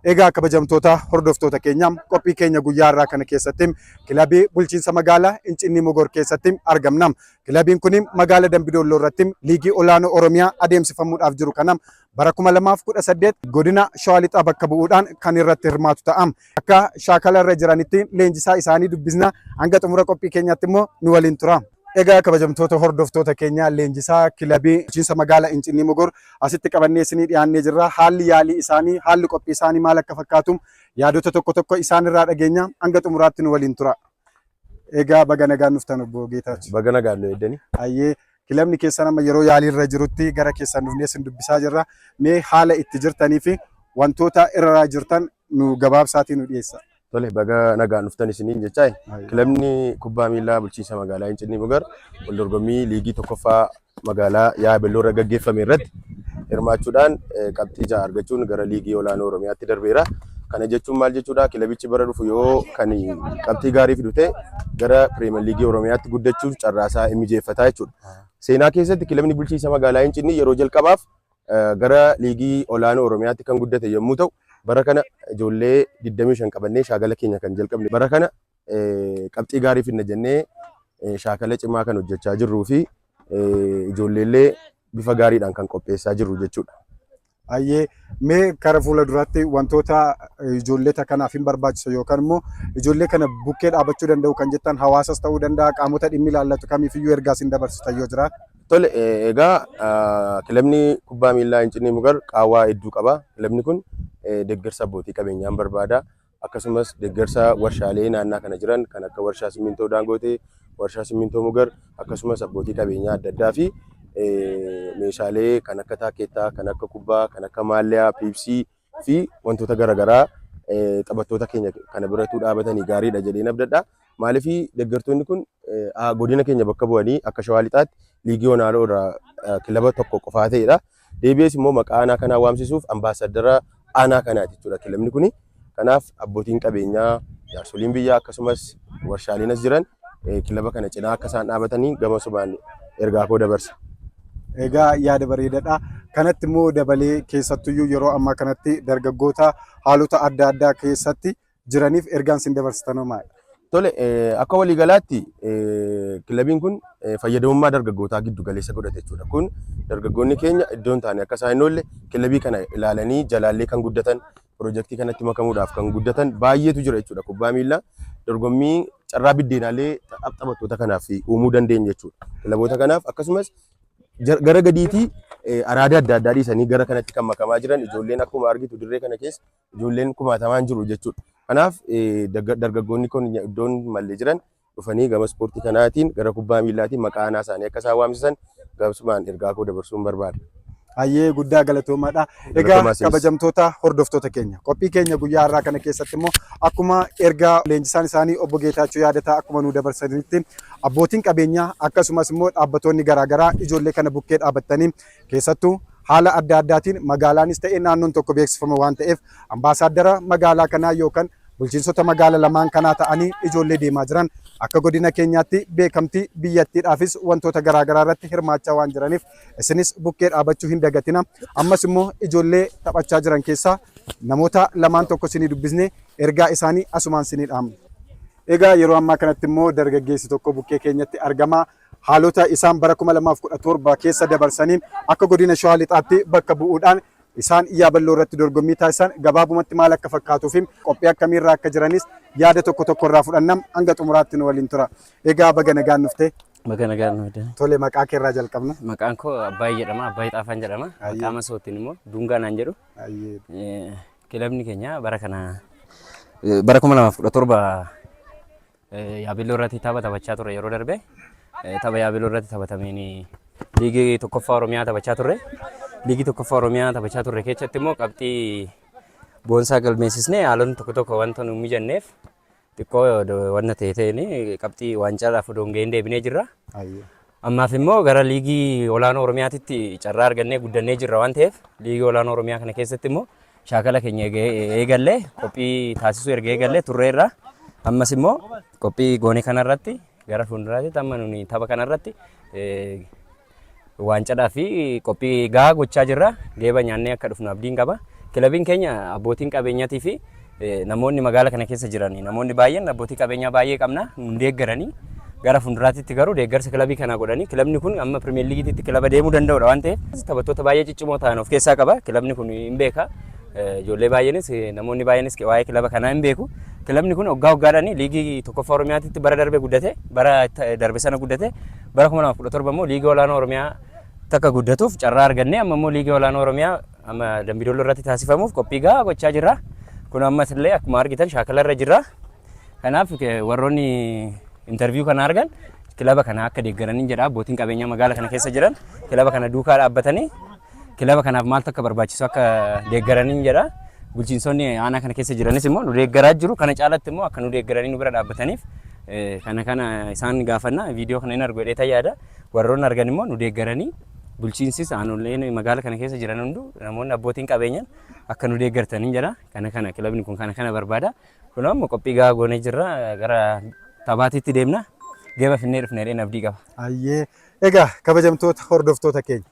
Egaa kabajamtoota hordoftoota keenya, qophii keenya guyyaa irraa kana keessatti kilabii bulchiinsa magaalaa Incinnii Mogor keessatti argamna. Kilabiin kun magaala Dambidolloo irratti liigii olaanoo Oromiyaa adeemsifamuudhaaf jiru kana bara 2018 godina Shawaa Lixaa bakka bu'uudhaan kan irratti hirmaatu ta'a. Akka shaakala irra jiranitti leenjisaa isaanii dubbisna. Hanga xumura qophii keenyaatti immoo nu waliin tura. Egaa kabajamtoota hordoftoota keenya, leenjisaa kilabii bulchiinsa magaalaa Incinnii Mogor asitti qabannee isinii dhiyaannee jirra. Haalli yaalii isaanii, haalli qophii isaanii maal akka fakkaatu yaadota tokko tokko isaan irraa dhageenya. Hanga xumuraatti nu waliin tura. Egaa baga nagaan dhuftan, obbo Geetaach. Baga nagaan nu eeddani. Ayyee, kilabni keessan amma yeroo yaalii irra jirutti gara keessan dhufnee isin dubbisaa jirra. Mee haala itti jirtanii fi wantoota irra jirtan nu gabaabsaatii nu dhiyeessa. Tole, baga nagaan dhuftan isiniin jechaa. Kilabni kubbaa miilaa bulchiinsa magaalaa Incinnii Mogar wal dorgommii liigii tokkoffaa magaalaa Yaabelloo irra gaggeeffame irratti hirmaachuudhaan qabxii 6 argachuun gara liigii olaanoo Oromiyaatti darbeera. Kana jechuun maal jechuudha? Kilabichi bara dhufu yoo kan qabxii gaarii fidu ta'e gara Piriimer Liigii Oromiyaatti guddachuuf carraasaa mijeeffataa jechuudha. Seenaa keessatti kilabni bulchiinsa magaalaa Incinnii yeroo jalqabaaf gara liigii olaanoo Oromiyaatti kan guddate yommuu ta'u, bara kana ijoollee 25 qabannee shaakala keenya kan jalqabne, bara kana qabxii gaarii fidna jennee shaakala cimaa kan hojjechaa jirruu fi ijoolleellee bifa gaariidhaan kan qopheessaa jirru jechuudha. Ayyee, mee kara fuula duraatti wantoota ijoolleta kanaaf hin barbaachisu yookaan immoo ijoollee kana bukkee dhaabachuu danda'u kan jettan, hawaasas ta'uu danda'a, qaamota dhimmi ilaallatu kamiifiyyuu ergaa isin dabarsitan yoo jiraate. Tole, egaa kilabni kubbaa miillaa Incinnii Mugar qaawwaa hedduu qaba. Kilabni kun deeggarsa abbootii qabeenyaan barbaada. Akkasumas deeggarsa warshaalee naannaa kana jiran kan akka warshaa simmintoo Daangootee, warshaa simmintoo Mugar, akkasumas abbootii qabeenyaa adda addaa fi meeshaalee kan akka taakeettaa, kan akka kubbaa, kan akka maalliyaa, piipsii fi wantoota garaagaraa taphattoota keenya kana biratuu dhaabatanii gaariidha jedheen abdadha. Maaliif, deeggartoonni kun godina keenya bakka bu'anii akka Shawaa Lixaatti liigii olaanoo irraa kilaba tokko qofaa ta'edha. Deebi'ees immoo maqaa aanaa kanaa waamsisuuf ambaasadara aanaa kanaati jechuudha kilabni kuni. Kanaaf abbootiin qabeenyaa, jaarsoliin biyyaa, akkasumas warshaaleen as jiran kilaba kana cinaa akka isaan dhaabatanii gama sumaan ergaa koo dabarsa. Egaa yaada bareedaadha. Kanatti immoo dabalee keessattuyyuu yeroo ammaa kanatti dargaggoota haalota adda addaa keessatti jiraniif ergaan isin dabarsitan maali? Tole, akka waliigalaatti kilabiin kun fayyadamummaa dargaggootaa giddu galeessa godhate jechuudha. Kun dargaggoonni keenya iddoon taane akka isaan hin oolle kilabii kana ilaalanii jalaallee kan guddatan, piroojeektii kanatti makamuudhaaf kan guddatan baay'eetu jira jechuudha. Kubbaa miillaa dorgommii carraa biddeenaalee taphattoota kanaaf uumuu dandeenya jechuudha. Kilaboota kanaaf akkasumas gara gadiitii araada adda addaa dhiisanii gara kanatti kan makamaa jiran ijoolleen, akkuma argitu dirree kana keessa ijoolleen kumaatamaan jiru jechuudha. Kanaaf dargaggoonni kun iddoon mallee jiran dhufanii gama ispoortii kanaatiin, gara kubbaa miillaatiin maqaa aanaa isaanii akka isaan waamsisan gamsumaan ergaa koo dabarsuun barbaada. Hayyee, guddaa galatoomaadha. Egaa kabajamtoota hordoftoota keenya, qophii keenya guyyaa har'aa kana keessatti immoo akkuma ergaa leenjisaan isaanii obbo Geetaachoo Yaadataa akkuma nu dabarsanitti, abbootiin qabeenyaa akkasumas immoo dhaabbattoonni garaagaraa ijoollee kana bukkee dhaabattanii, keessattuu haala adda addaatiin magaalaanis ta'e naannoon tokko beeksifama waan ta'eef, ambaasaaddara magaalaa kanaa yookaan bulchiinsota magaala lamaan kanaa ta'anii ijoollee deemaa jiran akka godina keenyaatti beekamtii biyyattiidhaafis wantoota garaagaraa irratti hirmaachaa waan jiraniif isinis bukkee dhaabachuu hin dagatina. Ammas immoo ijoollee taphachaa jiran keessaa namoota lamaan tokko isinii dubbisne, ergaa isaanii asumaan isinii dhaamna. Egaa yeroo ammaa kanatti immoo dargaggeessi tokko bukkee keenyatti argama. Haalota isaan bara 2017 keessa dabarsanii akka godina Shawaa Lixaatti bakka bu'uudhaan isaan Yaaballoo irratti dorgommii taasisan gabaabumatti maal akka fakkaatuu fi qophii akkamiirraa akka jiranis yaada tokko tokko irraa fudhannam. Hanga xumuraatti nu waliin tura. Egaa baga nagaan dhufte. Baga nagaan nu fidde. Tole, maqaa keerraa jalqabna. Maqaan koo Abbaayii jedhama. Abbaayii Xaafaan jedhama. Maqaa masootiin immoo Duungaa naan jedhu. Kilabni keenya bara kana, bara 2017 Yaabelloo irratti tapha taphachaa ture yeroo darbe. Tapha Yaabelloo irratti taphatameen liigii tokkoffaa Oromiyaa taphachaa turre. Liigii tokkoffaa Oromiyaa taphachaa turre keessatti immoo qabxii boonsaa galmeessisnee, haalonni tokko tokko wanta nu mijanneef xiqqoo wanna ta'e ta'een qabxii waancaadhaaf odoo hin gahin deebinee jirra. Ammaaf immoo gara liigii olaanoo Oromiyaatitti carraa argannee guddannee jirra waan ta'eef, liigii olaanoo Oromiyaa kana keessatti immoo shaakala keenya eegallee, qophii taasisuu erga eegallee turreerra. Ammas immoo qophii goone kanarratti gara fuulduraatti amma nuni tapha kanarratti waancadhaa fi qophii gahaa gochaa jirra. Geeba nyaannee akka dhufnu abdiin qaba. Kilabiin keenya abbootiin qabeenyaatii fi namoonni magaala kana keessa jiran namoonni baay'een abbootii qabeenyaa baay'ee qabna nu deeggaranii gara fuulduraatti garuu deeggarsa kilabii kanaa godhanii kilabni kun amma pirimeer liigiitti kilaba deemuu danda'udha waan ta'eef taphattoota baay'ee ciccimoo ta'an of keessaa qaba. Kilabni kun hin beeka. Ijoollee baay'eenis namoonni baay'eenis waa'ee kilaba kanaa hin beeku. Kilabni kun waggaa waggaadhaan liigii tokkoffaa Oromiyaatti bara darbe guddate, bara darbe sana guddate, bara 2017 immoo liigii olaanoo Oromiyaa takka guddatuuf carraa arganne amma immoo liigii olaanoo Oromiyaa amma Dambidolloo irratti taasifamuuf qophii gahaa gochaa jirra. Kun ammas illee akkuma argitan shaakala irra jirra. Kanaaf warroonni interview kana argan kilaba kana akka deeggaraniin jedha. Abbootiin qabeenyaa magaala kana keessa jiran kilaba kana duukaa dhaabbatanii kilaba kanaaf maaltu akka barbaachisu akka deeggaraniin jedha. Bulchiinsonni aanaa kana keessa jiranis immoo nu deeggaraa jiru. Kana caalatti immoo akka nu deeggaranii nu bira dhaabbataniif kana kana isaan gaafanna. Viidiyoo kana hin argu jedhee yaada. Warroonni argan immoo nu deeggaranii bulchiinsis aanoleen magaala kana keessa jiran hunduu namoonni abbootiin qabeenyan akka nu deeggartaniin jedha. Kana kana kilabni kun kana kana barbaada. Kun ammoo qophii gahaa goonee jirra. Gara taphaatiitti deemna. Geeba finnee dhufna jedheen abdii qaba. Ayyee. Egaa kabajamtoota hordoftoota keenya.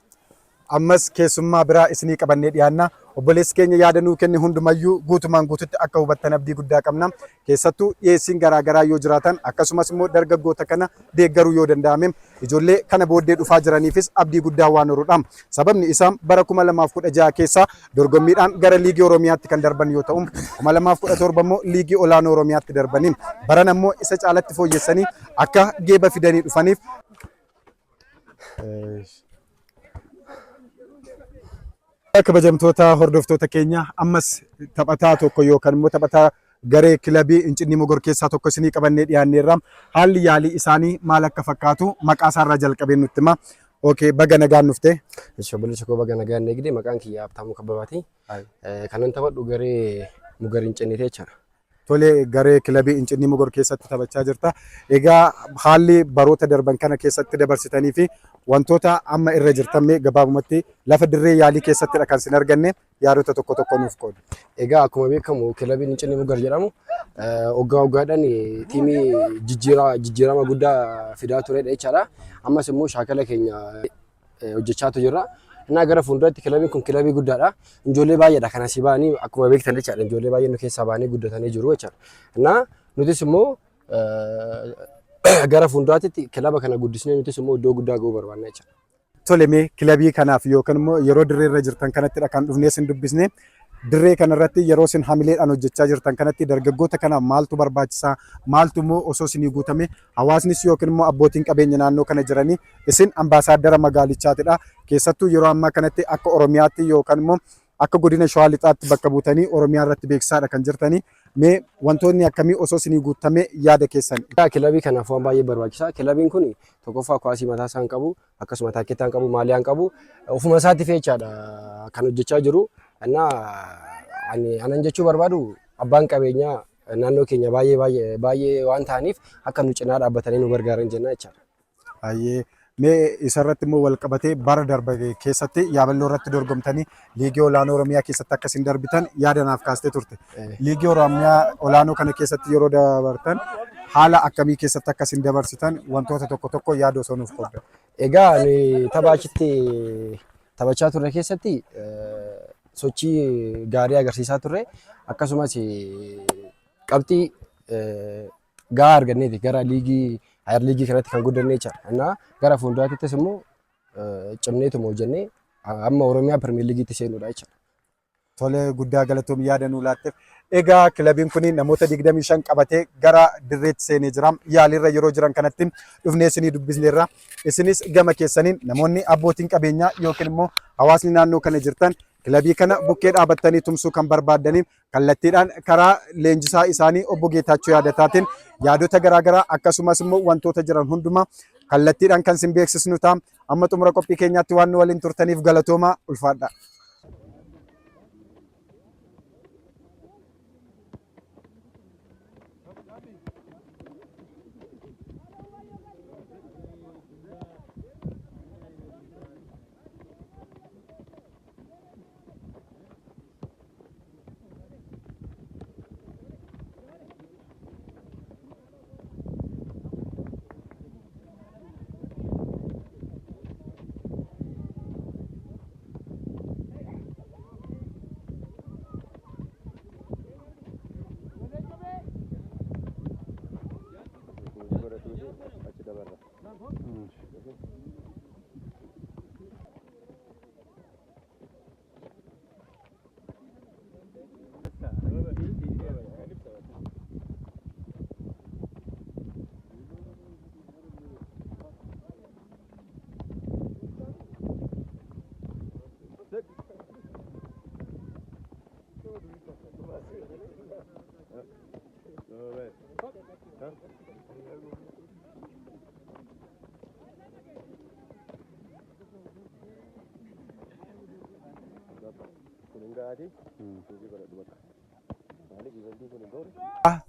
Ammas keessummaa biraa isinii qabannee dhiyaanna. Obboleessi keenya yaada nuu kenne hundumayyuu guutumaan guututti akka hubattan abdii guddaa qabna. Keessattuu dhiyeessiin garaagaraa yoo jiraatan akkasumas immoo dargaggoota kana deeggaruu yoo danda'ame ijoollee kana booddee dhufaa jiraniifis abdii guddaa waan horudha. Sababni isaa bara 2016 keessa dorgommiidhaan gara liigii Oromiyaatti kan darban yoo ta'u 2017 immoo liigii olaanoo Oromiyaatti darbanii baran ammoo isa caalatti fooyyessanii akka geeba fidanii dhufaniif Kabajamtoota hordoftoota keenya ammas taphataa tokko yookaan immoo taphataa garee kilabii Incinnii Mogor keessaa tokko isinii qabannee dhiyaanneerra. Haalli yaalii isaanii maal akka fakkaatu maqaa isaarraa jalqabee nutti hima. Okay, baga nagaan dhufte. Obboleessa koo baga nagaan eegde. Maqaan kiyya Habtaamuu Kabbabaati. Kanan taphadhu garee Mugar Incinniiti jechaadha. Tole, garee kilabii Incinnii Mogor keessatti taphachaa jirta. Egaa haalli baroota darban kana keessatti dabarsitanii fi wantoota amma irra jirtan mee gabaabumatti lafa dirree yaalii keessattidha kan isin arganne yaadota tokko tokko nuuf qoodu. Egaa akkuma beekamu kilabiin Incinnii Mugar jedhamu waggaa waggaadhaan tiimii jijjiirama guddaa fidaa turedha jechaadha. Ammas immoo shaakala keenya hojjechaatu jirra. Innaa gara fuulduratti kilabiin kun kilabii guddaadha. Ijoollee baay'eedha kan asii ba'anii akkuma beektan jechaadha. Ijoollee baay'een nu keessaa ba'anii guddatanii jiru jechaadha. Innaa nutis immoo gara fuulduraatti kilaba kana guddisnee nutis immoo iddoo guddaa ga'uu barbaanna jechaadha. Tole, mee kilabii kanaaf yookaan immoo yeroo dirree irra jirtan kanattidha kan dhufnee isin dubbisne. Dirree kanarratti yeroo isin hamileedhaan hojjechaa jirtan kanatti dargaggoota kanaaf maaltu barbaachisaa, maaltu immoo osoo isinii guutame hawaasnis yookiin immoo abbootiin qabeenya naannoo kana jiranii isin ambaasaaddara magaalichaatidha. Keessattuu yeroo ammaa kanatti akka Oromiyaatti yookaan immoo akka godina Shawaa Lixaatti bakka buutanii Oromiyaa irratti beeksisaadha kan jirtanii. Mee wantoonni akkamii osoo isinii guutame yaada keessan? Kilabii kanaaf waan baay'ee barbaachisaa. Kilabiin kun tokkoffaa kuwaasii mataa isaa hin qabu, akkasuma taakkeettaa hin qabu, maaliyaa hin qabu. Ofuma isaatiif jechaadha kan hojjechaa jiru. Innaa ani anan jechuu barbaadu abbaan qabeenyaa naannoo keenya baay'ee baay'ee baay'ee waan ta'aniif akka nu cinaa dhaabbatanii nu gargaaran jenna jechaadha. Baay'ee mee isarratti immoo wal qabatee bara darbe keessatti Yaaballoo irratti dorgomtanii liigii olaanoo Oromiyaa keessatti akka isin darbitan yaada naaf kaastee turte. Liigii Oromiyaa olaanoo kana keessatti yeroo dabartan haala akkamii keessatti akka isin dabarsitan wantoota tokko tokko yaada osoo nuuf qooddan. Egaa ani tapha achitti taphachaa turre keessatti sochii gaarii agarsiisaa turre, akkasumas qabxii gahaa arganneeti gara liigii higher liigii kanatti kan guddanne jechaadha. Innaa gara fuulduraattis immoo cimneetuma hojjennee amma Oromiyaa Pirimeer Liigiitti seenuudha jechaadha. Tole, guddaa galatoom yaada nuu laatteef. Egaa kilabiin kun namoota 25 qabatee gara dirreetti seenee jira. Yaaliirra yeroo jiran kanatti dhufnee isinii dubbisneerra. Isinis gama keessaniin namoonni abbootiin qabeenyaa yookiin immoo hawaasni naannoo kana jirtan kilabii kana bukkee dhaabattanii tumsuu kan barbaaddaniin kallattiidhaan karaa leenjisaa isaanii obbo Geetaachoo Yaadataatiin yaadota garaagaraa akkasumas immoo wantoota jiran hundumaa kallattiidhaan kan isin beeksisnu ta'a. Amma xumura qophii keenyaatti waan nu waliin turtaniif galatoomaa, ulfaadha.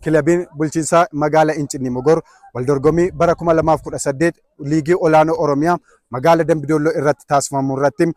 Kilabiin bulchiinsa magaala Incinnii Mogor waldorgommii bara 2018 liigii olaanoo Oromiyaa magaala Dambidolloo irratti taasifamu irratti